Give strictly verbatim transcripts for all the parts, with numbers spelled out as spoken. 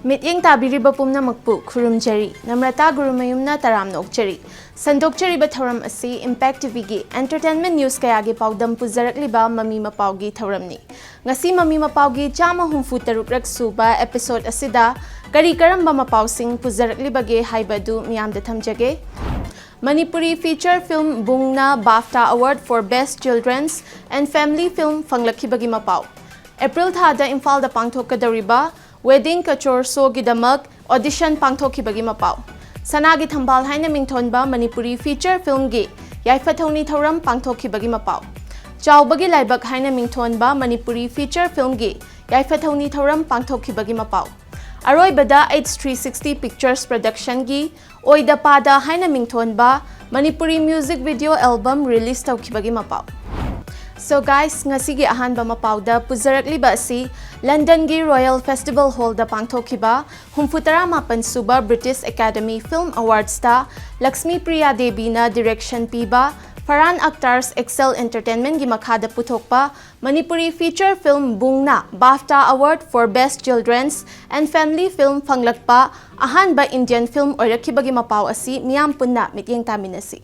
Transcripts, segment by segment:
ꯃꯤꯠꯌꯦꯡ ꯇꯥꯕꯤꯔꯤꯕ ꯄꯨꯝꯅꯃꯛꯄꯨ ꯈꯨꯔꯨꯝꯖꯔꯤ꯫ ꯅꯝꯔꯇꯥ ꯒꯨꯔꯨꯃꯌꯨꯝꯅ ꯇꯔꯥꯝꯅ ꯑꯣꯛꯆꯔꯤ꯫ ꯁꯟꯗꯣꯛꯆꯔꯤꯕ ꯊꯧꯔꯝ ꯑꯁꯤ Impact ꯇꯤꯚꯤꯒꯤ entertainment news ꯀꯌꯥꯒꯤ ꯄꯥꯎꯗꯝ ꯄꯨꯖꯔꯛꯂꯤꯕ ꯃꯃꯤ ꯃꯄꯥꯎꯒꯤ ꯊꯧꯔꯝꯅꯤ꯫ ꯉꯁꯤ ꯃꯃꯤ ꯃꯄꯥꯎꯒꯤ ꯆꯥꯝꯃ ꯍꯨꯝꯐꯨ ꯇꯔꯨꯛꯔꯛ ꯁꯨꯕ episode ꯑꯁꯤꯗ ꯀꯔꯤ ꯀꯔꯝꯕ ꯃꯄꯥꯎꯁꯤꯡ ꯄꯨꯖꯔꯛꯂꯤꯕꯒꯦ ꯍꯥꯏꯕ ꯑꯗꯨ ꯃꯤꯌꯥꯝꯗ ꯊꯝꯖꯒꯦ꯫ ꯃꯅꯤꯄꯨꯔꯤ feature film ꯕꯨꯡꯅ BAFTA Award for Best Children's and Family Film ꯐꯪꯂꯛꯈꯤꯕꯒꯤ ꯃꯄꯥꯎ꯫ ꯑꯦꯄ꯭ꯔꯤꯜ ꯊꯥꯗ ꯏꯝꯐꯥꯜꯗ ꯄꯥꯡꯊꯣꯛꯀꯗꯧꯔꯤꯕ Wedding Couture Showꯒꯤꯗꯃꯛ audition ꯄꯥꯡꯊꯣꯛꯈꯤꯕꯒꯤ ꯃꯄꯥꯎ꯫ ꯁꯅꯥꯒꯤ ꯊꯝꯕꯥꯜ ꯍꯥꯏꯅ ꯃꯤꯡꯊꯣꯟꯕ ꯃꯅꯤꯄꯨꯔꯤ feature filmꯒꯤ ꯌꯥꯏꯐ ꯊꯧꯅꯤ ꯊꯧꯔꯝ ꯄꯥꯡꯊꯣꯛꯈꯤꯕꯒꯤ ꯃꯄꯥꯎ꯫ ꯆꯥꯎꯕꯒꯤ ꯂꯥꯏꯕꯛ ꯍꯥꯏꯅ ꯃꯤꯡꯊꯣꯟꯕ ꯃꯅꯤꯄꯨꯔꯤ feature filmꯒꯤ ꯌꯥꯏꯐ ꯊꯧꯅꯤ ꯊꯧꯔꯝ ꯄꯥꯡꯊꯣꯛꯈꯤꯕꯒꯤ ꯃꯄꯥꯎ꯫ ꯑꯔꯣꯏꯕꯗ H three sixty Pictures Productionꯒꯤ ꯑꯣꯏꯗ ꯄꯥꯗ ꯍꯥꯏꯅ ꯃꯤꯡꯊꯣꯟꯕ Manipuri music video album release ꯇꯧꯈꯤꯕꯒꯤ ꯃꯄꯥꯎ꯫ So guys, ꯉꯁꯤꯒꯤ ꯑꯍꯥꯟꯕ ꯃꯄꯥꯎꯗ ꯄꯨꯖꯔꯛꯂꯤꯕ ꯑꯁꯤ ꯂꯟꯗꯟꯒꯤ Royal Festival Hallꯗ ꯄꯥꯡꯊꯣꯛꯈꯤꯕ ꯍꯨꯝꯐꯨꯇꯔꯥ ꯃꯥꯄꯟ ꯁꯨꯕ British Academy Film Awardsꯇ Lakshmi Priya ꯗꯦꯕꯤꯅ direction ꯄꯤꯕ Farhan Akhtar's Excel Entertainmentꯒꯤ ꯃꯈꯥꯗ ꯄꯨꯊꯣꯛꯄ ꯃꯅꯤꯄꯨꯔꯤ feature film ꯕꯨꯡꯅ BAFTA Award for Best Children's and Family Film ꯐꯪꯂꯛꯄ ꯑꯍꯥꯟꯕ Indian film ꯑꯣꯏꯔꯛꯈꯤꯕꯒꯤ ꯃꯄꯥꯎ ꯑꯁꯤ ꯃꯤꯌꯥꯝ ꯄꯨꯟꯅ ꯃꯤꯠꯌꯦꯡ ꯇꯥꯃꯤꯟꯅꯁꯤ꯫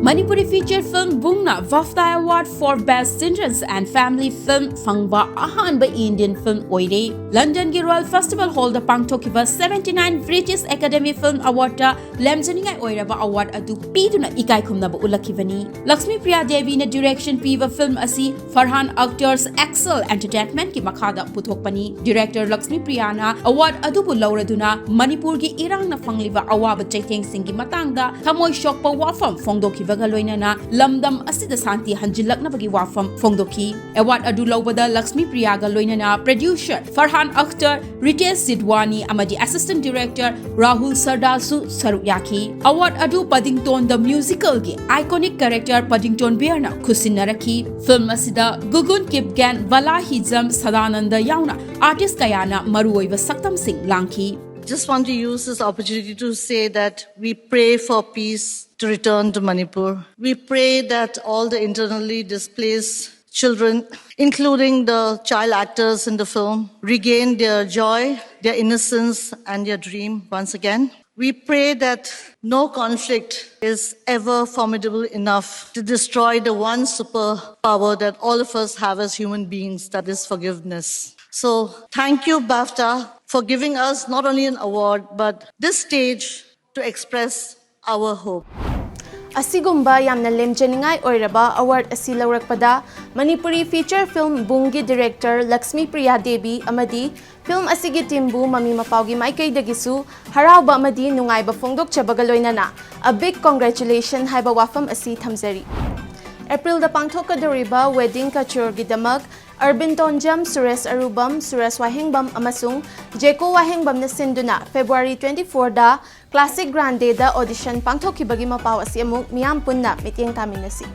ꯃꯅꯤꯄꯨꯔꯤ feature film ꯕꯨꯡꯅ BAFTA Award for Best Children's and Family Film ꯐꯪꯕ ꯑꯍꯥꯟꯕ Indian film ꯑꯣꯏꯔꯦ꯫ ꯂꯟꯗꯟꯒꯤ Royal Festival Hallꯗ ꯄꯥꯡꯊꯣꯛꯈꯤꯕ seventy nine British Academy Film Awardꯇ ꯂꯦꯝꯖꯅꯤꯡꯉꯥꯏ ꯑꯣꯏꯔꯕ award ꯑꯗꯨ ꯄꯤꯗꯨꯅ ꯏꯀꯥꯏ ꯈꯨꯝꯅꯕ ꯎꯠꯂꯛꯈꯤꯕꯅꯤ꯫ ꯂꯛꯁꯃꯤ ꯄ꯭ꯔꯤꯌꯥ ꯗꯦꯕꯤꯅ direction ꯄꯤꯕ film ꯑꯁꯤ Farhan Akhtar's Excel Entertainmentꯀꯤ ꯃꯈꯥꯗ ꯄꯨꯊꯣꯛꯄꯅꯤ꯫ Director ꯂꯛꯁꯃꯤ ꯄ꯭ꯔꯤꯌꯥꯅ award ꯑꯗꯨꯕꯨ ꯂꯧꯔꯗꯨꯅ ꯃꯅꯤꯄꯨꯔꯒꯤ ꯏꯔꯥꯡꯅ ꯐꯪꯂꯤꯕ ꯑꯋꯥꯕ ꯆꯩꯊꯦꯡꯁꯤꯡꯒꯤ ꯃꯇꯥꯡꯗ ꯊꯃꯣꯏ ꯁꯣꯛꯄ ꯋꯥꯐꯝ ꯐꯣꯡꯗꯣꯛꯈꯤꯕꯒ ꯂꯣꯏꯅꯅ ꯂꯝꯗꯝ ꯑꯁꯤꯗ ꯁꯥꯟꯇꯤ ꯍꯟꯖꯤꯜꯂꯛꯅꯕꯒꯤ ꯋꯥꯐꯝ ꯐꯣꯡꯗꯣꯛꯈꯤ꯫ Award ꯑꯗꯨ ꯂꯧꯕꯗ ꯂꯛꯁꯃꯤ ꯄ꯭ꯔꯤꯌꯥꯒ ꯂꯣꯏꯅꯅ producer Farhan Akhtar, Ritesh Sidhwani ꯑꯃꯗꯤ assistant director Rahul Sardarꯁꯨ ꯁꯔꯨꯛ ꯌꯥꯈꯤ꯫ Award ꯑꯗꯨ Paddington the Musicalꯒꯤ iconic character Paddington Bearꯅ ꯈꯨꯠꯁꯤꯟꯅꯔꯛꯈꯤ꯫ Film ꯑꯁꯤꯗ Gugun Kipgen, Bala Hijam, Sadananda ꯌꯥꯎꯅ artist ꯀꯌꯥꯅ ꯃꯔꯨꯑꯣꯏꯕ ꯁꯛꯇꯝꯁꯤꯡ ꯂꯥꯡꯈꯤ꯫ Just want to use this opportunity to say that we pray for peace to return to Manipur. We pray that all the internally displaced children, including the child actors in the film, regain their joy, their innocence, and their dream once again. We pray that no conflict is ever formidable enough to destroy the one superpower that all of us have as human beings, that is forgiveness. So, thank you, BAFTA, for giving us not only an award, but this stage to express our hope. ꯑꯁꯤꯒꯨꯝꯕ ꯌꯥꯝꯅ ꯂꯦꯝꯖꯅꯤꯡꯉꯥꯏ ꯑꯣꯏꯔꯕ award ꯑꯁꯤ ꯂꯧꯔꯛꯄꯗ Manipuri feature film ꯕꯨꯡꯒꯤ director Lakshmi Priya Devi ꯑꯃꯗꯤ film ꯑꯁꯤꯒꯤ ꯇꯤꯝꯕꯨ ꯃꯃꯤ ꯃꯄꯥꯒꯤ ꯃꯥꯏꯀꯩꯗꯒꯤꯁꯨ ꯍꯔꯥꯎꯕ ꯑꯃꯗꯤ ꯅꯨꯡꯉꯥꯏꯕ ꯐꯣꯡꯗꯣꯛꯆꯕꯒ ꯂꯣꯏꯅꯅ A big congratulation ꯍꯥꯏꯕ ꯋꯥꯐꯝ ꯑꯁꯤ ꯊꯝꯖꯔꯤ꯫ ꯑꯦꯄ꯭ꯔꯤꯜꯗ ꯄꯥꯡꯊꯣꯛꯀꯗꯧꯔꯤꯕ ꯋꯦꯗꯤꯡ ꯀꯆꯣꯔꯒꯤꯗꯃꯛ ꯑꯔꯕꯤꯟ ꯇꯣꯟꯖꯝ, ꯁꯨꯔꯦꯁ ꯑꯔꯨꯕꯝ, ꯁꯨꯔꯦꯁ ꯋꯥꯍꯦꯡꯕꯝ ꯑꯃꯁꯨꯡ ꯖꯦꯀꯣ ꯋꯥꯍꯦꯡꯕꯝꯅ ꯁꯤꯟꯗꯨꯅ ꯐꯦꯕ꯭ꯔꯨꯋꯥꯔꯤ twenty fourꯗ ꯀ꯭ꯂꯥꯁꯤꯛ ꯒ꯭ꯔꯥꯟꯗꯦꯗ ꯑꯣꯗꯤꯁꯟ ꯄꯥꯡꯊꯣꯛꯈꯤꯕꯒꯤ ꯃꯄꯥꯎ ꯑꯁꯤ ꯑꯃꯨꯛ ꯃꯤꯌꯥꯝ ꯄꯨꯟꯅ ꯃꯤꯠꯌꯦꯡ ꯇꯥꯃꯤꯟꯅꯁꯤ꯫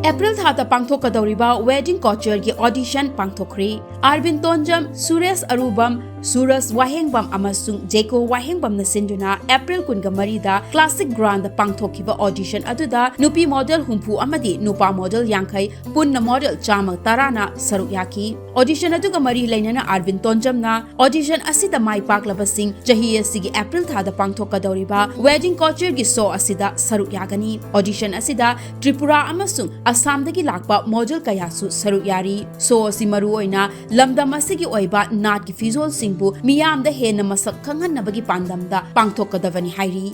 ꯑꯦꯄ꯭ꯔꯤꯜ ꯊꯥꯗ ꯄꯥꯡꯊꯣꯛꯀꯗꯧꯔꯤꯕ ꯋꯦꯗꯤꯡ ꯀꯣꯆꯔꯒꯤ ꯑꯣꯗꯤꯁꯟ ꯄꯥꯡꯊꯣꯛꯈ꯭ꯔꯦ꯫ ꯑꯥꯔꯕꯤꯟ ꯇꯣꯟꯖꯝ, ꯁꯨꯔꯦꯁ ꯑꯔꯨꯕꯝ, ꯁꯨꯔꯖ ꯋꯥꯍꯦꯡꯕꯝ ꯑꯃꯁꯨꯡ ꯖꯦꯀꯣ ꯋꯥꯍꯦꯡꯕꯝꯅ ꯁꯤꯟꯗꯨꯅ ꯑꯦꯄ꯭ꯔꯤꯜ ꯀꯨꯟꯒ ꯃꯔꯤꯗ ꯀ꯭ꯂꯥꯁꯤꯛ ꯒ꯭ꯔꯥꯟꯗ ꯄꯥꯡꯊꯣꯛꯈꯤꯕ ꯑꯣꯗꯤꯁꯟ ꯑꯗꯨꯗ ꯅꯨꯄꯤ ꯃꯣꯗꯦꯜ ꯍꯨꯝꯐꯨ ꯑꯃꯗꯤ ꯅꯨꯄꯥ ꯃꯣꯗꯦꯜ ꯌꯥꯡꯈꯩ, ꯄꯨꯟꯅ ꯃꯣꯗꯦꯜ ꯆꯥꯝꯃ ꯇꯔꯥꯅ ꯁꯔꯨꯛ ꯌꯥꯈꯤ꯫ ꯑꯣꯗꯤꯁꯟ ꯑꯗꯨꯒ ꯃꯔꯤ ꯂꯩꯅꯅ ꯑꯥꯔꯕꯤꯟ ꯇꯣꯟꯖꯝꯅ ꯑꯣꯗꯤꯁꯟ ꯑꯁꯤꯗ ꯃꯥꯏ ꯄꯥꯛꯂꯕꯁꯤꯡ ꯆꯍꯤ ꯑꯁꯤꯒꯤ ꯑꯦꯄ꯭ꯔꯤꯜ ꯊꯥꯗ ꯄꯥꯡꯊꯣꯛꯀꯗꯧꯔꯤꯕ ꯋꯦꯗꯤꯡ ꯀꯣꯆꯔꯒꯤ ꯁꯣ ꯑꯁꯤꯗ ꯁꯔꯨꯛ ꯌꯥꯒꯅꯤ꯫ ꯑꯣꯗꯤꯁꯟ ꯑꯁꯤꯗ ꯇ꯭ꯔꯤꯄꯨꯔꯥ ꯑꯃꯁꯨꯡ ꯑꯁꯥꯝꯗꯒꯤ ꯂꯥꯛꯄ ꯃꯣꯗꯦꯜ ꯀꯌꯥꯁꯨ ꯁꯔꯨꯛ ꯌꯥꯔꯤ꯫ ꯁꯣ ꯑꯁꯤ ꯃꯔꯨꯑꯣꯏꯅ ꯂꯝꯗꯝ ꯑꯁꯤꯒꯤ ꯑꯣꯏꯕ ꯅꯥꯠꯀꯤ ꯐꯤꯖꯣꯜꯁꯤꯡꯕꯨ ꯃꯤꯌꯥꯝꯗ ꯍꯦꯟꯅ ꯃꯁꯛ ꯈꯪꯍꯟꯅꯕꯒꯤ ꯄꯥꯟꯗꯝꯗ ꯄꯥꯡꯊꯣꯛꯀꯗꯕꯅꯤ ꯍꯥꯏꯔꯤ꯫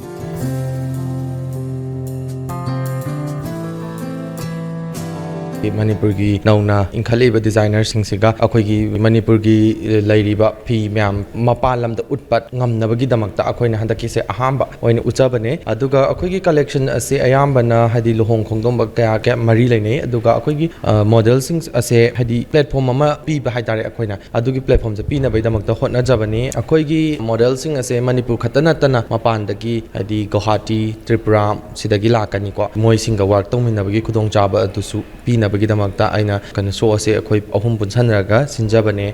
ꯃꯅꯤꯄꯨꯔꯒꯤ ꯅꯧꯅ ꯏꯟꯈꯠꯂꯛꯏꯕ ꯗꯤꯖꯥꯏꯅꯔꯁꯤꯡꯁꯤꯒ ꯑꯩꯈꯣꯏꯒꯤ ꯃꯅꯤꯄꯨꯔꯒꯤ ꯂꯩꯔꯤꯕ ꯐꯤ ꯃꯌꯥꯝ ꯃꯄꯥꯟ ꯂꯝꯗ ꯎꯠꯄ ꯉꯝꯅꯕꯒꯤꯗꯃꯛꯇ ꯑꯩꯈꯣꯏꯅ ꯍꯟꯗꯛꯀꯤꯁꯦ ꯑꯍꯥꯟꯕ ꯑꯣꯏꯅ ꯎꯠꯆꯕꯅꯦ꯫ ꯑꯗꯨꯒ ꯑꯩꯈꯣꯏꯒꯤ ꯀꯂꯦꯛꯁꯟ ꯑꯁꯦ ꯑꯌꯥꯝꯕꯅ ꯍꯥꯏꯗꯤ ꯂꯨꯍꯣꯡ ꯈꯣꯡꯗꯣꯡꯕ ꯀꯌꯥ ꯀꯌꯥ ꯃꯔꯤ ꯂꯩꯅꯩ꯫ ꯑꯗꯨꯒ ꯑꯩꯈꯣꯏꯒꯤ ꯃꯣꯗꯦꯜꯁꯤꯡ ꯑꯁꯦ ꯍꯥꯏꯗꯤ ꯄ꯭ꯂꯦꯠꯐꯣꯝ ꯑꯃ ꯄꯤꯕ ꯍꯥꯏꯇꯥꯔꯦ, ꯑꯩꯈꯣꯏꯅ ꯑꯗꯨꯒꯤ ꯄ꯭ꯂꯦꯠꯐꯣꯝꯁꯦ ꯄꯤꯅꯕꯒꯤꯗꯃꯛꯇ ꯍꯣꯠꯅꯖꯕꯅꯤ꯫ ꯑꯩꯈꯣꯏꯒꯤ ꯃꯣꯗꯦꯜꯁꯤꯡ ꯑꯁꯦ ꯃꯅꯤꯄꯨꯔ ꯈꯛꯇ ꯅꯠꯇꯅ ꯃꯄꯥꯟꯗꯒꯤ ꯍꯥꯏꯗꯤ ꯒꯧꯍꯥꯇꯤ, ꯇ꯭ꯔꯤꯄꯨꯔꯥ ꯁꯤꯗꯒꯤ ꯂꯥꯛꯀꯅꯤꯀꯣ꯫ ꯃꯣꯏꯁꯤꯡꯒ ꯋꯥꯔꯛ ꯇꯧꯃꯤꯟꯅꯕꯒꯤ ꯈꯨꯗꯣꯡꯆꯥꯕ ꯑꯗꯨꯁꯨ ꯄꯤꯅꯕꯒꯤꯗꯃꯛꯇ ꯑꯩꯅ ꯀꯩꯅꯣ ꯁꯣ ꯑꯁꯦ ꯑꯩꯈꯣꯏ ꯑꯍꯨꯝ ꯄꯨꯟꯁꯟꯅꯔꯒ ꯁꯤꯟꯖꯕꯅꯦ꯫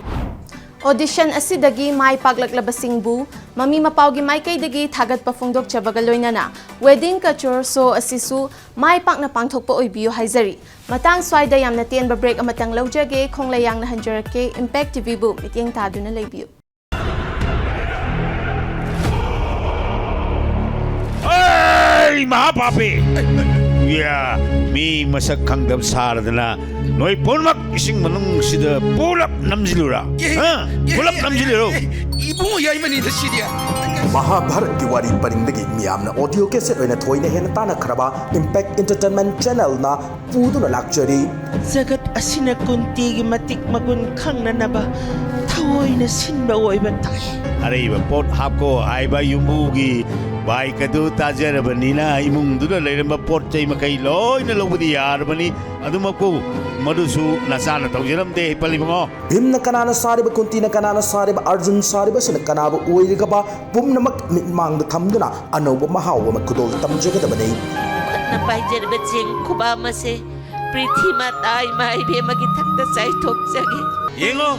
Audition ꯑꯁꯤꯗꯒꯤ ꯃꯥꯏ ꯄꯥꯛꯂꯛꯂꯕꯁꯤꯡꯕꯨ ꯃꯃꯤ ꯃꯄꯥꯎꯒꯤ ꯃꯥꯏꯀꯩꯗꯒꯤ ꯊꯥꯒꯠꯄ ꯐꯣꯡꯗꯣꯛꯆꯕꯒ ꯂꯣꯏꯅꯅ wedding couture show ꯑꯁꯤꯁꯨ ꯃꯥꯏ ꯄꯥꯛꯅ ꯄꯥꯡꯊꯣꯛꯄ ꯑꯣꯏꯕꯤꯌꯨ ꯍꯥꯏꯖꯔꯤ꯫ ꯃꯇꯥꯡ ꯁ꯭ꯋꯥꯏꯗ ꯌꯥꯝꯅ ꯇꯦꯟꯕ break ꯑꯃꯇꯪ ꯂꯧꯖꯒꯦ꯫ ꯈꯣꯡꯂꯩ ꯌꯥꯡꯅ ꯍꯟꯖꯔꯛꯀꯦ꯫ Impact ꯇꯤꯚꯤꯕꯨ ꯃꯤꯠꯌꯦꯡ ꯇꯥꯗꯨꯅ ꯂꯩꯕꯤꯌꯨ꯫ ꯑꯩ ꯃꯍꯥꯄꯥꯄꯤ! ꯌꯥ, ꯃꯤ ꯃꯁꯛ ꯈꯪꯗꯕ ꯁꯥꯔꯗꯅ ꯅꯣꯏ ꯄꯨꯝꯅꯃꯛ ꯏꯁꯤꯡ ꯃꯅꯨꯡꯁꯤꯗ ꯄꯨꯂꯞ ꯅꯝꯁꯤꯜꯂꯨꯔꯥ? ꯍꯥ? ꯄꯨꯂꯞ ꯅꯝꯁꯤꯜꯂꯨꯔꯣ? ꯏꯕꯨꯡꯉꯣ ꯌꯥꯏꯃꯅꯤꯗ ꯁꯤꯗꯤ꯫ ꯃꯍꯥꯚꯥꯔꯠꯀꯤ ꯋꯥꯔꯤ ꯄꯔꯤꯡꯗꯒꯤ ꯃꯤꯌꯥꯝꯅ audio cassette ꯑꯣꯏꯅ ꯊꯣꯏꯅ ꯍꯦꯟꯅ ꯇꯥꯟꯅꯈ꯭ꯔꯕ Impact Entertainment Channelꯅ ꯄꯨꯗꯨꯅ ꯂꯥꯛꯆꯔꯤ꯫ ꯖꯒꯠ ꯑꯁꯤꯅ ꯀꯨꯟꯇꯤꯒꯤ ꯃꯇꯤꯛ ꯃꯒꯨꯟ ꯈꯪꯅꯅꯕ ꯊꯑꯣꯏꯅ ꯁꯤꯟꯕ ꯑꯣꯏꯕ ꯇꯥꯏ꯫ ꯑꯔꯩꯕ ꯄꯣꯠ ꯍꯥꯞꯀꯣ ꯍꯥꯏꯕ ꯌꯨꯝꯕꯨꯒꯤ bike ꯑꯗꯨ ꯇꯥꯖꯔꯕꯅꯤꯅ ꯏꯃꯨꯡꯗꯨꯗ ꯂꯩꯔꯝꯕ ꯄꯣꯠ ꯆꯩ ꯃꯈꯩ ꯂꯣꯏꯅ ꯂꯧꯕꯗꯤ ꯌꯥꯔꯕꯅꯤ꯫ ꯑꯗꯨꯃꯛꯄꯨ ꯃꯗꯨꯁꯨ ꯅꯆꯥꯅ ꯇꯧꯖꯔꯝꯗꯦ ꯄꯜꯂꯤꯕꯉꯣ꯫ ꯚꯤꯝꯅ ꯀꯅꯥꯅ ꯁꯥꯔꯤꯕ, ꯀꯨꯟꯇꯤꯅ ꯀꯅꯥꯅ ꯁꯥꯔꯤꯕ, ꯑꯔꯖꯨꯟ ꯁꯥꯔꯤꯕꯁꯤꯅ ꯀꯅꯥꯕꯨ ꯑꯣꯏꯔꯤꯒꯕ ꯄꯨꯝꯅꯃꯛ ꯃꯤꯠꯃꯥꯡꯗ ꯊꯝꯗꯨꯅ ꯑꯅꯧꯕ ꯃꯍꯥꯎ ꯑꯃ ꯈꯨꯗꯣꯜ ꯇꯝꯖꯒꯗꯕꯅꯤ꯫ ꯈꯨꯠꯅ ꯄꯥꯏꯖꯔꯤꯕ ꯆꯦꯡ ꯈꯨꯕꯥꯝ ꯑꯁꯦ ꯄ꯭ꯔꯤꯊꯤ ꯃꯥꯇꯥ ꯏꯃꯥ ꯏꯕꯦꯝꯃꯒꯤ ꯊꯛꯇ ꯆꯥꯏꯊꯣꯛꯆꯒꯦ꯫ ꯌꯦꯡꯉꯣ,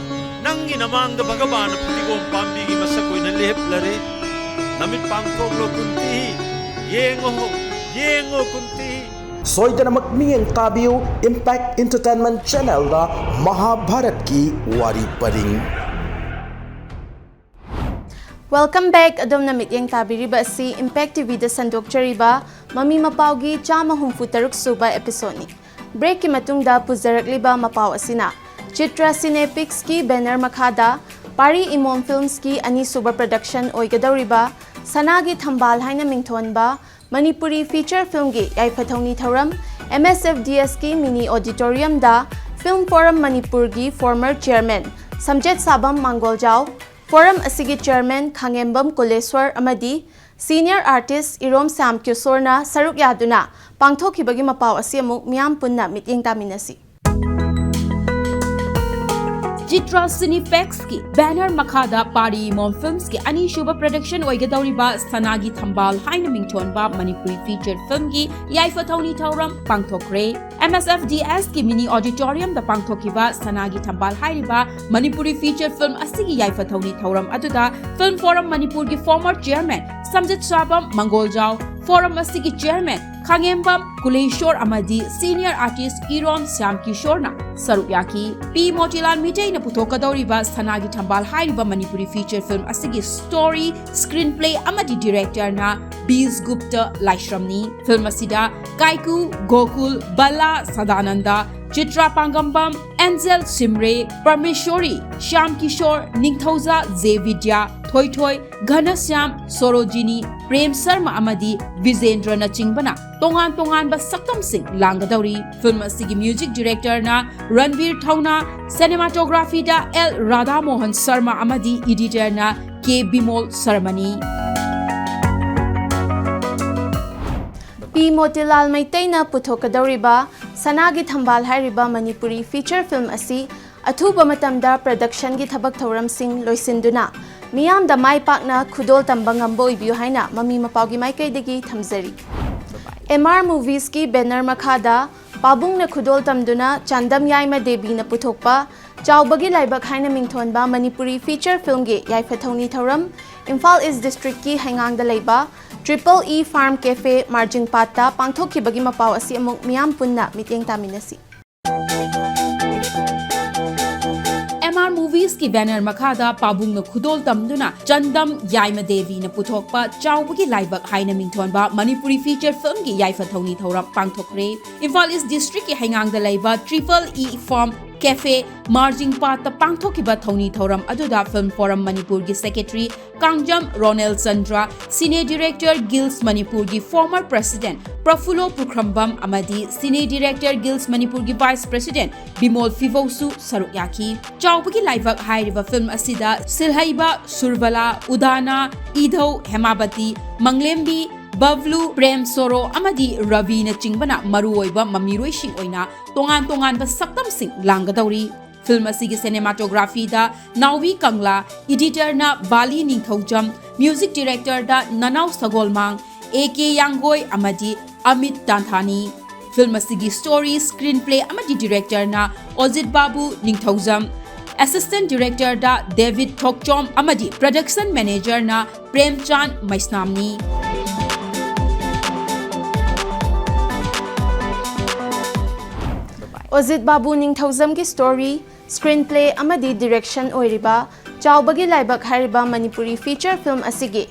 ꯅꯪꯒꯤ ꯅꯃꯥꯡꯗ ꯚꯒꯕꯥꯟꯅ ꯐꯗꯤꯒꯣꯝ ꯄꯥꯝꯕꯤꯒꯤ ꯃꯁꯛ ꯑꯣꯏꯅ ꯂꯦꯞꯂꯔꯦ꯫ ꯅꯃꯤꯠ ꯄꯥꯡꯊꯣꯛꯂꯣ ꯀꯨꯟꯇꯤ, ꯌꯦꯡꯉꯣ, ꯌꯦꯡꯉꯣ ꯀꯨꯟꯇꯤ꯫ ꯁꯣꯏꯗꯅꯃꯛ ꯃꯤꯠꯌꯦꯡ ꯇꯥꯕꯤꯌꯨ Impact Entertainment Channelꯗ ꯃꯍꯥꯚꯥꯔꯠꯀꯤ ꯋꯥꯔꯤ ꯄꯔꯤꯡ꯫ Welcome back꯫ ꯑꯗꯣꯝꯅ ꯃꯤꯠꯌꯦꯡ ꯇꯥꯕꯤꯔꯤꯕ ꯑꯁꯤ Impact ꯇꯤꯚꯤꯗ ꯁꯟꯗꯣꯛꯆꯔꯤꯕ ꯃꯃꯤ ꯃꯄꯥꯎꯒꯤ ꯆꯥꯝꯃ ꯍꯨꯝꯐꯨ ꯇꯔꯨꯛ ꯁꯨꯕ episodeꯅꯤ꯫ Breakꯀꯤ ꯃꯇꯨꯡꯗ ꯄꯨꯖꯔꯛꯂꯤꯕ ꯃꯄꯥꯎ ꯑꯁꯤꯅ ꯆꯤꯇ꯭ꯔ ꯁꯤꯅꯦꯄꯤꯛꯁꯀꯤ banner ꯃꯈꯥꯗ ꯄꯥꯔꯤ ꯏꯃꯣꯝ Filmsꯀꯤ ꯑꯅꯤꯁꯨꯕ production ꯑꯣꯏꯒꯗꯧꯔꯤꯕ ꯁꯅꯥꯒꯤ ꯊꯝꯕꯥꯜ ꯍꯥꯏꯅ ꯃꯤꯡꯊꯣꯟꯕ ꯃꯅꯤꯄꯨꯔꯤ feature filmꯒꯤ ꯌꯥꯏꯐ ꯊꯧꯅꯤ ꯊꯧꯔꯝ MSFDSꯀꯤ mini auditoriumꯗ Film Forum ꯃꯅꯤꯄꯨꯔꯒꯤ former chairman ꯁꯝꯖꯦꯠꯁꯥꯕꯝ ꯃꯥꯡꯒꯣꯜꯖꯥꯎ, forum ꯑꯁꯤꯒꯤ chairman ꯈꯥꯉꯦꯝꯕꯝ ꯀꯨꯂꯦꯁ꯭ꯋꯔ ꯑꯃꯗꯤ senior artist ꯏꯔꯣꯝ ꯁ꯭ꯌꯥꯝ ꯀꯤꯁꯣꯔꯅ ꯁꯔꯨꯛ ꯌꯥꯗꯨꯅ ꯄꯥꯡꯊꯣꯛꯈꯤꯕꯒꯤ ꯃꯄꯥꯎ ꯑꯁꯤ ꯑꯃꯨꯛ ꯃꯤꯌꯥꯝ ꯄꯨꯟꯅ ꯃꯤꯠꯌꯦꯡ ꯇꯥꯃꯤꯟꯅꯁꯤ꯫ ꯆꯤꯇ꯭ꯔꯥ ꯁꯤꯅꯤꯄꯦꯛꯁꯀꯤ ꯕꯦꯅꯔ ꯃꯈꯥꯗ ꯄꯥꯔꯤ ꯏꯃꯣꯝ ꯐꯤꯜꯝꯁꯀꯤ ꯑꯅꯤꯁꯨꯕ ꯄ꯭ꯔꯗꯛꯁꯟ ꯑꯣꯏꯒꯗꯧꯔꯤꯕ ꯁꯅꯥꯒꯤ ꯊꯝꯕꯥꯜ ꯍꯥꯏꯅ ꯃꯤꯡꯊꯣꯟꯕ ꯃꯅꯤꯄꯨꯔꯤ ꯐꯤꯆꯔ ꯐꯤꯜꯝꯒꯤ ꯌꯥꯏꯐ ꯊꯧꯅꯤ ꯊꯧꯔꯝ ꯄꯥꯡꯊꯣꯛꯈ꯭ꯔꯦ꯫ ꯑꯦꯝ ꯑꯦꯁ ꯑꯦꯐ ꯗꯤ ꯑꯦꯁꯀꯤ ꯃꯤꯅꯤ ꯑꯣꯗꯤꯇꯣꯔꯤꯌꯝꯗ ꯄꯥꯡꯊꯣꯛꯈꯤꯕ ꯁꯅꯥꯒꯤ ꯊꯝꯕꯥꯜ ꯍꯥꯏꯔꯤꯕ ꯃꯅꯤꯄꯨꯔꯤ ꯐꯤꯆꯔ ꯐꯤꯜꯝ ꯑꯁꯤꯒꯤ ꯌꯥꯏꯐ ꯊꯧꯅꯤ ꯊꯧꯔꯝ ꯑꯗꯨꯗ ꯐꯤꯜꯝ ꯐꯣꯔꯝ ꯃꯅꯤꯄꯨꯔꯒꯤ ꯐꯣꯔꯃꯔ ꯆꯤꯌꯔꯃꯦꯟ ꯁꯝꯖꯤꯠ ꯁꯥꯕꯝ ꯃꯪꯒꯣꯜꯖꯥꯎ, ꯐꯣꯔꯝ ꯑꯁꯤꯒꯤ ꯆꯤꯌꯔꯃꯦꯟ ꯈꯥꯉꯦꯝꯕꯝ ꯀꯨꯂꯦꯁꯣꯔ ꯑꯃꯗꯤ ꯁꯤꯅꯤꯌꯔ ꯑꯥꯔꯇꯤꯁ ꯏꯔꯣꯝ ꯁ꯭ꯌꯥꯝ ꯀꯤꯁꯣꯔꯅ ꯁꯔꯨꯛ ꯌꯥꯈꯤ꯫ ꯄꯤ ꯃꯣꯇꯤꯂꯥꯜ ꯃꯤꯇꯩꯅ ꯄꯨꯊꯣꯛꯀꯗꯧꯔꯤꯕ ꯁꯅꯥꯒꯤ ꯊꯝꯕꯥꯜ ꯍꯥꯏꯔꯤꯕ ꯃꯅꯤꯄꯨꯔꯤ ꯐꯤꯆꯔ ꯐꯤꯜꯝ ꯑꯁꯤꯒꯤ ꯁ꯭ꯇꯣꯔꯤ, ꯁ꯭ꯀ꯭ꯔꯤꯟ ꯄ꯭ꯂꯦ ꯑꯃꯗꯤ ꯗꯤꯔꯦꯛꯇꯔꯅ ꯕꯤꯁ ꯒꯨꯞꯇ ꯂꯥꯏꯁ꯭ꯔꯝꯅꯤ꯫ ꯐꯤꯜꯝ ꯑꯁꯤꯗ ꯀꯥꯏꯀꯨ, ꯒꯣꯀꯨꯜ, ꯕꯂꯥ, ꯁꯗꯥꯅꯟꯗ, ꯆꯤꯇ꯭ꯔꯥ ꯄꯥꯡꯒꯝꯕꯝ, ꯑꯦꯟꯖꯦꯜ ꯁꯤꯝꯔꯦ, ꯄꯔꯃꯦꯁꯣꯔꯤ, ꯁ꯭ꯌꯥꯝ ꯀꯤꯁꯣꯔ, ꯅꯤꯡꯊꯧꯖꯥ, ꯖꯦ ꯕꯤꯗ꯭ꯌꯥ, ꯊꯣꯏꯊꯣꯏ, ꯘꯅꯁ꯭ꯌꯥꯝ, ꯁꯣꯔꯣꯖꯤꯅꯤ, ꯄ꯭ꯔꯦꯝ ꯁꯔꯃ ꯑꯃꯗꯤ ꯕꯤꯖꯦꯟꯗ꯭ꯔꯅꯆꯤꯡꯕꯅ ꯇꯣꯉꯥꯟ ꯇꯣꯉꯥꯟꯕ ꯁꯛꯇꯝꯁꯤꯡ ꯂꯥꯡꯒꯗꯧꯔꯤ꯫ ꯐꯤꯜꯝ ꯑꯁꯤꯒꯤ ꯃ꯭ꯌꯨꯖꯤꯛ ꯗꯤꯔꯦꯛꯇꯔꯅ ꯔꯟꯕꯤꯔ ꯊꯧꯅꯥ, ꯁꯤꯅꯦꯃꯥꯇꯣꯒ꯭ꯔꯥꯐꯤꯗ ꯑꯦꯜ ꯔꯥꯙꯥꯃꯣꯍꯟ ꯁꯔꯃ ꯑꯃꯗꯤ ꯏꯗꯤꯇꯔꯅ ꯀꯦ ꯕꯤꯃꯣꯜ ꯁꯔꯃꯅꯤ꯫ ꯄꯤ ꯃꯣꯇꯤꯂꯥꯜ ꯃꯩꯇꯩꯅ ꯄꯨꯊꯣꯛꯀꯗꯧꯔꯤꯕ ꯁꯅꯥꯒꯤ ꯊꯝꯕꯥꯜ ꯍꯥꯏꯔꯤꯕ ꯃꯅꯤꯄꯨꯔꯤ ꯐꯤꯆꯔ ꯐꯤꯜꯝ ꯑꯁꯤ ꯑꯊꯨꯕ ꯃꯇꯝꯗ ꯄ꯭ꯔꯗꯛꯁꯟꯒꯤ ꯊꯕꯛ ꯊꯧꯔꯝꯁꯤꯡ ꯂꯣꯏꯁꯤꯟꯗꯨꯅ ꯃꯤꯌꯥꯝꯗ ꯃꯥꯏ ꯄꯥꯛꯅ ꯈꯨꯗꯣꯜ ꯇꯝꯕ ꯉꯝꯕ ꯑꯣꯏꯕꯤꯌꯨ ꯍꯥꯏꯅ ꯃꯃꯤ ꯃꯄꯥꯎꯒꯤ ꯃꯥꯏꯀꯩꯗꯒꯤ ꯊꯝꯖꯔꯤ꯫ ꯑꯦꯝ ꯑꯥꯔ ꯃꯨꯚꯤꯁꯀꯤ ꯕꯦꯅꯔ ꯃꯈꯥꯗ ꯄꯥꯕꯨꯡꯅ ꯈꯨꯗꯣꯜ ꯇꯝꯗꯨꯅ ꯆꯥꯟꯗꯝ ꯌꯥꯏꯃ ꯗꯦꯕꯤꯅ ꯄꯨꯊꯣꯛꯄ ꯆꯥꯎꯕꯒꯤ ꯂꯥꯏꯕꯛ ꯍꯥꯏꯅ ꯃꯤꯡꯊꯣꯟꯕ ꯃꯅꯤꯄꯨꯔꯤ ꯐꯤꯆꯔ ꯐꯤꯜꯝꯒꯤ ꯌꯥꯏꯐ ꯊꯧꯅꯤ ꯊꯧꯔꯝ ꯏꯝꯐꯥꯜ ꯏꯁ ꯗꯤꯁꯇ꯭ꯔꯤꯛꯀꯤ ꯍꯩꯉꯥꯡꯗ ꯂꯩꯕ triple E farm cafe Marjing ꯄꯥꯠꯇ ꯄꯥꯡꯊꯣꯛꯈꯤꯕꯒꯤ ꯃꯄꯥꯎ ꯑꯁꯤ ꯑꯃꯨꯛ ꯃꯤꯌꯥꯝ ꯄꯨꯟꯅ ꯃꯤꯠꯌꯦꯡ ꯇꯥꯃꯤꯟꯅꯁꯤ꯫ ꯑꯦꯝ ꯑꯥꯔ ꯃꯨꯚꯤꯁꯀꯤ ꯕꯦꯅꯔ ꯃꯈꯥꯗ ꯄꯥꯕꯨꯡꯅ ꯈꯨꯗꯣꯜ ꯇꯝꯗꯨꯅ ꯆꯥꯟꯗꯝ ꯌꯥꯏꯃ ꯗꯦꯕꯤꯅ ꯄꯨꯊꯣꯛꯄ ꯆꯥꯎꯕꯒꯤ ꯂꯥꯏꯕꯛ ꯍꯥꯏꯅ ꯃꯤꯡꯊꯣꯟꯕ ꯃꯅꯤꯄꯨꯔꯤ ꯐꯤꯆꯔ ꯐꯤꯜꯝꯒꯤ ꯌꯥꯏꯐ ꯊꯧꯅꯤ ꯊꯧꯔꯝ ꯄꯥꯡꯊꯣꯛꯈ꯭ꯔꯦ꯫ ꯏꯝꯐꯥꯜ ꯏꯁ ꯗꯤꯁꯇ꯭ꯔꯤꯛꯀꯤ ꯍꯩꯉꯥꯡꯗ ꯂꯩꯕ triple E farm cafe Marjing ꯄꯥꯠꯇ ꯄꯥꯡꯊꯣꯛꯈꯤꯕ ꯊꯧꯅꯤ ꯊꯧꯔꯝ ꯑꯗꯨꯗ ꯐꯤꯜꯝ ꯐꯣꯔꯝ ꯃꯅꯤꯄꯨꯔꯒꯤ ꯁꯦꯀ꯭ꯔꯦꯇꯔꯤ ꯀꯥꯡꯖꯝ ꯔꯣꯅꯦꯜ ꯆꯟꯗ꯭ꯔ, ꯁꯤꯅꯦ ꯗꯤꯔꯦꯛꯇꯔ ꯒꯤꯜꯁ ꯃꯅꯤꯄꯨꯔꯒꯤ ꯐꯣꯔꯃꯔ ꯄ꯭ꯔꯦꯁꯤꯗꯦꯟꯠ ꯄ꯭ꯔꯐꯨꯜꯂꯣ ꯄꯨꯈ꯭ꯔꯝꯕꯝ ꯑꯃꯗꯤ ꯁꯤꯅꯦ ꯗꯤꯔꯦꯛꯇꯔ ꯒꯤꯜꯁ ꯃꯅꯤꯄꯨꯔꯒꯤ ꯚꯥꯏꯁ ꯄ꯭ꯔꯦꯁꯤꯗꯦꯟꯠ ꯕꯤꯃꯣꯜ ꯐꯤꯕꯧꯁꯨ ꯁꯔꯨꯛ ꯌꯥꯈꯤ꯫ ꯆꯥꯎꯕꯒꯤ ꯂꯥꯏꯕꯛ ꯍꯥꯏꯔꯤꯕ ꯐꯤꯜꯝ ꯑꯁꯤꯗ ꯁꯤꯜꯍꯩꯕ ꯁꯨꯔꯕꯂꯥ, ꯎꯗꯥꯅꯥ, ꯏꯙꯧ ꯍꯦꯃꯥꯕꯇꯤ, ꯃꯪꯂꯦꯝꯕꯤ, ꯕꯕ꯭ꯂꯨ, ꯄ꯭ꯔꯦꯝ ꯁꯣꯔꯣ ꯑꯃꯗꯤ ꯔꯕꯤꯅꯆꯤꯡꯕꯅ ꯃꯔꯨꯑꯣꯏꯕ ꯃꯃꯤꯔꯣꯏꯁꯤꯡ ꯑꯣꯏꯅ ꯇꯣꯉꯥꯟ ꯇꯣꯉꯥꯟꯕ ꯁꯛꯇꯝꯁꯤꯡ ꯂꯥꯡꯒꯗꯧꯔꯤ꯫ ꯐꯤꯜꯝ ꯑꯁꯤꯒꯤ ꯁꯤꯅꯦꯃꯥꯇꯣꯒ꯭ꯔꯥꯐꯤꯗ ꯅꯥꯎꯕꯤ ꯀꯪꯂꯥ, ꯏꯗꯤꯇꯔꯅ ꯕꯥꯂꯤ ꯅꯤꯡꯊꯧꯖꯝ, ꯃ꯭ꯌꯨꯖꯤꯛ ꯗꯤꯔꯦꯛꯇꯔꯗ ꯅꯅꯥꯎ ꯁꯒꯣꯜꯃꯥꯡ, ꯑꯦ ꯀꯦ ꯌꯥꯡꯒꯣꯏ ꯑꯃꯗꯤ ꯑꯃꯤꯠ ꯇꯥꯟꯊꯥꯅꯤ꯫ ꯐꯤꯜꯝ ꯑꯁꯤꯒꯤ ꯁ꯭ꯇꯣꯔꯤ, ꯁ꯭ꯀ꯭ꯔꯤꯟ ꯄ꯭ꯂꯦ ꯑꯃꯗꯤ ꯗꯤꯔꯦꯛꯇꯔꯅ ꯑꯣꯖꯤꯠ ꯕꯥꯕꯨ ꯅꯤꯡꯊꯧꯖꯝ, ꯑꯦꯁꯤꯁꯇꯦꯟꯠ ꯗꯤꯔꯦꯛꯇꯔꯗ ꯗꯦꯕꯤꯠ ꯊꯣꯛꯆꯣꯝ ꯑꯃꯗꯤ ꯄ꯭ꯔꯗꯛꯁꯟ ꯃꯦꯅꯦꯖꯔꯅ ꯄ꯭ꯔꯦꯝꯆꯥꯟ ꯃꯩꯁꯅꯥꯝꯅꯤ꯫ ꯑꯣꯖꯤꯠ ꯕꯥꯕꯨ ꯅꯤꯡꯊꯧꯖꯝꯒꯤ ꯁ꯭ꯇꯣꯔꯤ, ꯁ꯭ꯀ꯭ꯔꯤꯟ ꯄ꯭ꯂꯦ ꯑꯃꯗꯤ ꯗꯤꯔꯦꯛꯁꯟ ꯑꯣꯏꯔꯤꯕ ꯆꯥꯎꯕꯒꯤ ꯂꯥꯏꯕꯛ ꯍꯥꯏꯔꯤꯕ ꯃꯅꯤꯄꯨꯔꯤ ꯐꯤꯆꯔ ꯐꯤꯜꯝ ꯑꯁꯤꯒꯤ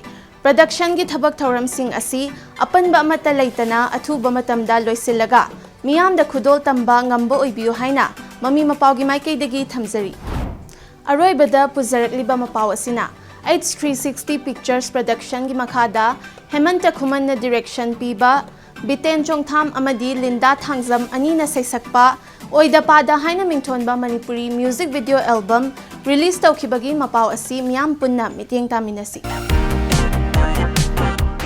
ꯄ꯭ꯔꯗꯛꯁꯟꯒꯤ ꯊꯕꯛ ꯊꯧꯔꯝꯁꯤꯡ ꯑꯁꯤ ꯑꯄꯟꯕ ꯑꯃꯠꯇ ꯂꯩꯇꯅ ꯑꯊꯨꯕ ꯃꯇꯝꯗ ꯂꯣꯏꯁꯤꯜꯂꯒ ꯃꯤꯌꯥꯝꯗ ꯈꯨꯗꯣꯜ ꯇꯝꯕ ꯉꯝꯕ ꯑꯣꯏꯕꯤꯌꯨ ꯍꯥꯏꯅ ꯃꯃꯤ ꯃꯄꯥꯎꯒꯤ ꯃꯥꯏꯀꯩꯗꯒꯤ ꯊꯝꯖꯔꯤ꯫ ꯑꯔꯣꯏꯕꯗ ꯄꯨꯖꯔꯛꯂꯤꯕ ꯃꯄꯥꯎ ꯑꯁꯤꯅ H three sixty Pictures Productionꯒꯤ ꯃꯈꯥꯗ ꯍꯦꯃꯟꯇ ꯈꯨꯃꯟꯅ ꯗꯤꯔꯦꯛꯁꯟ ꯄꯤꯕ, ꯕꯤꯇꯦꯟ ꯆꯣꯡꯊꯥꯝ ꯑꯃꯗꯤ ꯂꯤꯟꯗꯥ ꯊꯥꯡꯖꯝ ꯑꯅꯤꯅ ꯁꯩꯁꯛꯄ ꯑꯣꯏꯗ ꯄꯥꯗ ꯍꯥꯏꯅ ꯃꯤꯡꯊꯣꯟꯕ Manipuri music video album release ꯇꯧꯈꯤꯕꯒꯤ ꯃꯄꯥꯎ ꯑꯁꯤ ꯃꯤꯌꯥꯝ ꯄꯨꯟꯅ ꯃꯤꯠꯌꯦꯡ ꯇꯥꯃꯤꯟꯅꯁꯤ꯫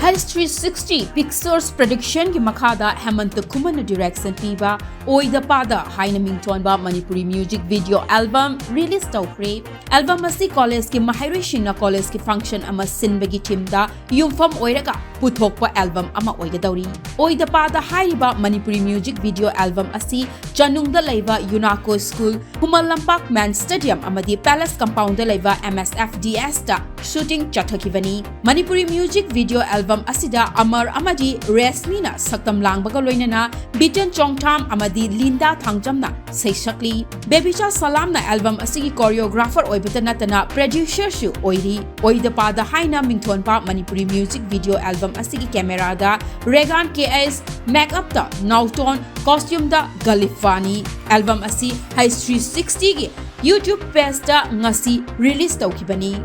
H three sixty Pictures Productionꯒꯤ ꯃꯈꯥꯗ ꯍꯦꯃꯟꯇ ꯈꯨꯃꯟꯅ ꯗꯤꯔꯦꯛꯁꯟ ꯄꯤꯕ ꯑꯣꯏꯗ ꯄꯥꯗ ꯍꯥꯏꯅ ꯃꯤꯡꯊꯣꯟꯕ Manipuri music video album release ꯇꯧꯈ꯭ꯔꯦ꯫ ꯑꯦꯜꯕꯝ ꯑꯁꯤ ꯀꯣꯂꯦꯖꯀꯤ ꯃꯍꯩꯔꯣꯏꯁꯤꯡꯅ ꯀꯣꯂꯦꯖꯀꯤ ꯐꯪꯁꯟ ꯑꯃ ꯁꯤꯟꯕꯒꯤ ꯊꯤꯝꯗ ꯌꯨꯝꯐꯝ ꯑꯣꯏꯔꯒ ꯄꯨꯊꯣꯛꯄ ꯑꯦꯜꯕꯝ ꯑꯃ ꯑꯣꯏꯒꯗꯧꯔꯤ꯫ ꯑꯣꯏꯗ ꯄꯥꯗ ꯍꯥꯏꯔꯤꯕ ꯃꯅꯤꯄꯨꯔꯤ ꯃ꯭ꯌꯨꯖꯤꯛ ꯚꯤꯗꯤꯑꯣ ꯑꯦꯜꯕꯝ ꯑꯁꯤ ꯆꯅꯨꯡꯗ ꯂꯩꯕ ꯌꯨꯅꯥꯀꯣ school, Khuman Lampak main stadium ꯑꯃꯗꯤ ꯄꯦꯂꯦꯁ ꯀꯝꯄꯥꯎꯟꯗ ꯂꯩꯕ M S F D Sꯇ ꯁꯨꯇꯤꯡ ꯆꯠꯊꯈꯤꯕꯅꯤ꯫ ꯃꯅꯤꯄꯨꯔꯤ ꯃ꯭ꯌꯨꯖꯤꯛ ꯚꯤꯗꯤꯑꯣ ꯑꯦꯜꯕꯝ ꯑꯁꯤꯗ ꯑꯃꯔ ꯑꯃꯗꯤ ꯔꯦꯁꯃꯤꯅ ꯁꯛꯇꯝ ꯂꯥꯡꯕꯒ ꯂꯣꯏꯅꯅ ꯕꯤꯇꯟ ꯆꯣꯡꯊꯥꯝ ꯑꯃꯗꯤ ꯂꯤꯟꯗꯥ ꯊꯥꯡꯖꯝꯅ ꯁꯩꯁꯛꯂꯤ꯫ ꯕꯦꯕꯤꯆꯥ ꯁꯂꯥꯝꯅ ꯑꯦꯜꯕꯝ ꯑꯁꯤꯒꯤ ꯀꯣꯔꯤꯌꯣꯒ꯭ꯔꯥꯐꯔ ꯑꯣꯏꯕꯇ ꯅꯠꯇꯅ ꯄ꯭ꯔꯗ꯭ꯌꯨꯁꯔꯁꯨ ꯑꯣꯏꯔꯤ꯫ ꯑꯣꯏꯗ ꯄꯥꯗ ꯍꯥꯏꯅ ꯃꯤꯡꯊꯣꯟꯕ ꯃꯅꯤꯄꯨꯔꯤ ꯃ꯭ꯌꯨꯖꯤꯛ ꯚꯤꯗꯤꯑꯣ ꯑꯦꯜꯕꯝ ꯑꯁꯤꯒꯤ ꯀꯦꯃꯦꯔꯥꯗ ꯔꯦꯒꯥꯟ ꯀꯦ ꯑꯦꯁ, ꯃꯦꯛꯑꯞꯇ ꯅꯥꯎꯇꯣꯟ, ꯀꯣꯁꯇ꯭ꯌꯨꯝꯗ ꯒꯂꯤꯐꯥꯅꯤ꯫ ꯑꯦꯜꯕꯝ ꯑꯁꯤ H three sixtyꯒꯤ YouTube ꯄꯦꯖꯇ ꯉꯁꯤ ꯔꯤꯂꯤꯖ ꯇꯧꯈꯤꯕꯅꯤ꯫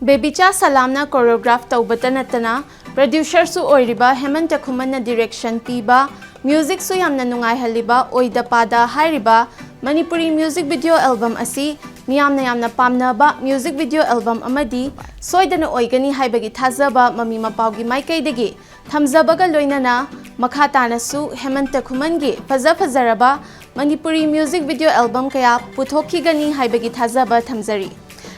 ꯕꯦꯕꯤꯆꯥ ꯁꯂꯥꯝꯅ choreograph ꯇꯧꯕꯇ ꯅꯠꯇꯅ producerꯁꯨ ꯑꯣꯏꯔꯤꯕ ꯍꯦꯃꯟꯇ ꯈꯨꯃꯟꯅ direction ꯄꯤꯕ, musicꯁꯨ ꯌꯥꯝꯅ ꯅꯨꯡꯉꯥꯏꯍꯜꯂꯤꯕ ꯑꯣꯏꯗ ꯄꯥꯗ ꯍꯥꯏꯔꯤꯕ ꯃꯅꯤꯄꯨꯔꯤ music video album ꯑꯁꯤ ꯃꯤꯌꯥꯝꯅ ꯌꯥꯝꯅ ꯄꯥꯝꯅꯕ music video album ꯑꯃꯗꯤ ꯁꯣꯏꯗꯅ ꯑꯣꯏꯒꯅꯤ ꯍꯥꯏꯕꯒꯤ ꯊꯥꯖꯕ ꯃꯃꯤ ꯃꯄꯥꯎꯒꯤ ꯃꯥꯏꯀꯩꯗꯒꯤ ꯊꯝꯖꯕꯒ ꯂꯣꯏꯅꯅ ꯃꯈꯥ ꯇꯥꯅꯁꯨ ꯍꯦꯃꯟꯇ ꯈꯨꯃꯟꯒꯤ ꯐꯖ ꯐꯖꯔꯕ ꯃꯅꯤꯄꯨꯔꯤ music video album ꯀꯌꯥ ꯄꯨꯊꯣꯛꯈꯤꯒꯅꯤ ꯍꯥꯏꯕꯒꯤ ꯊꯥꯖꯕ ꯊꯝꯖꯔꯤ꯫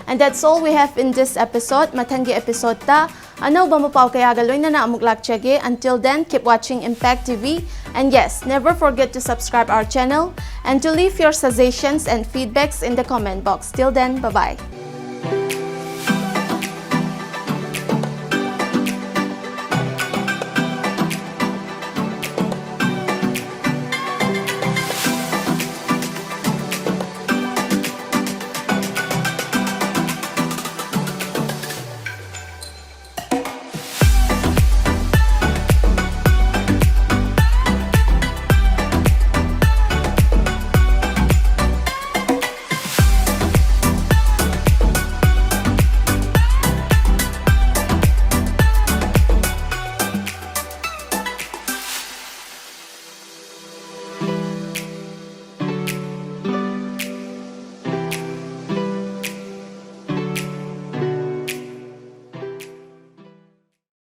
And that's all we have in this episode. ꯃꯊꯪꯒꯤ episodeꯇ ꯑꯅꯧꯕ ꯃꯄꯥꯎ ꯀꯌꯥꯒ ꯂꯣꯏꯅꯅ ꯑꯃꯨꯛ ꯂꯥꯛꯆꯒꯦ. Until then, keep watching Impact T V. And yes, never forget to subscribe our channel and to leave your suggestions and feedbacks in the comment box. Till then, bye-bye.